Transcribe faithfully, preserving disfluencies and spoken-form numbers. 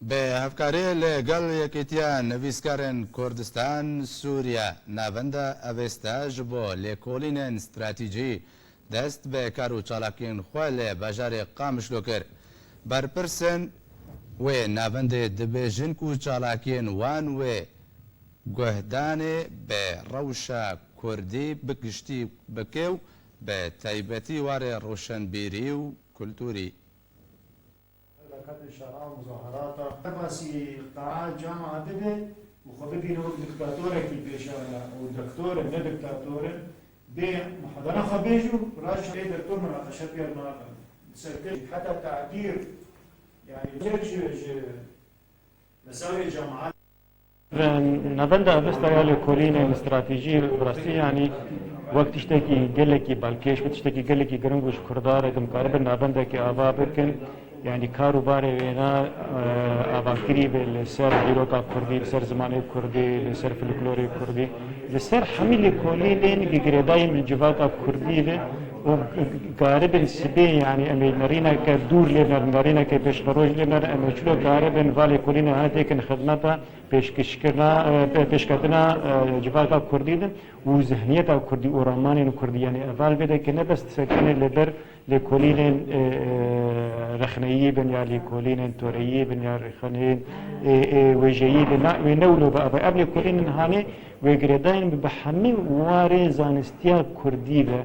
Bi hevkarî li gel Yekîtiya Nivîskarên Kurdistan Sûriye, Navenda Avesta ji bo lêkolînên stratejî dest bi kar û çalakiyên xwe li bajarê Qamişlo kir. Berpirsên wê navendê dibêjin ku çalakiyên wan wê guhdanê bi rewşa kurdî bi giştî bike û bi taybetî warê roşenbîrî û kulturî. Her derketin şera, muzaherata, her basî qaa cama dibe û xwe bibîne wek diktatorek li pêşa û doktor e, ne diktator e. Bê muhadara xwe bêj û raş bê doktor munaqeşe pêr nakin. Serkir heta ta'bîr, yani, ji, ji mesawê cemaat. Navenda Avesta ya lêkolînên stratejî bi rastî, yanî, wek tiştekî gelekî balkêş, wek tiştekî gelekî giring û ji Kurda re ku em karibin navendekî ava bikin, yanî kar û barê wêna, e, avakirî be li ser dîroka kurdî, li ser zimanê kurdî, li ser folklorê kurdî, li ser hemî lêkolînên ku girêdayî bi civaka kurdî ve û karibin sibê, yanî em ê nerîneke dûr lê nerin, nerîneke pêşveroj lê nerin, em ê çilo karibin va lêkolînê hane têkin xidmeta pêşkêşkirina, e, pê-, pêşketina, e, civaka kurdî de û zihniyeta kurdî û ramanên kurdî, yanî heval vê de ke ne bes disekine li ber lêkolînên, e, e, rexneyî bin ya lêkolînên toreyî bin ya rexneyên, e, e, wêjeyî bin. Na, wê ne wilo be. Ev, ev lêkolînên hanê wê girêdayên bi, bi hemî warê zanistiya kurdî be.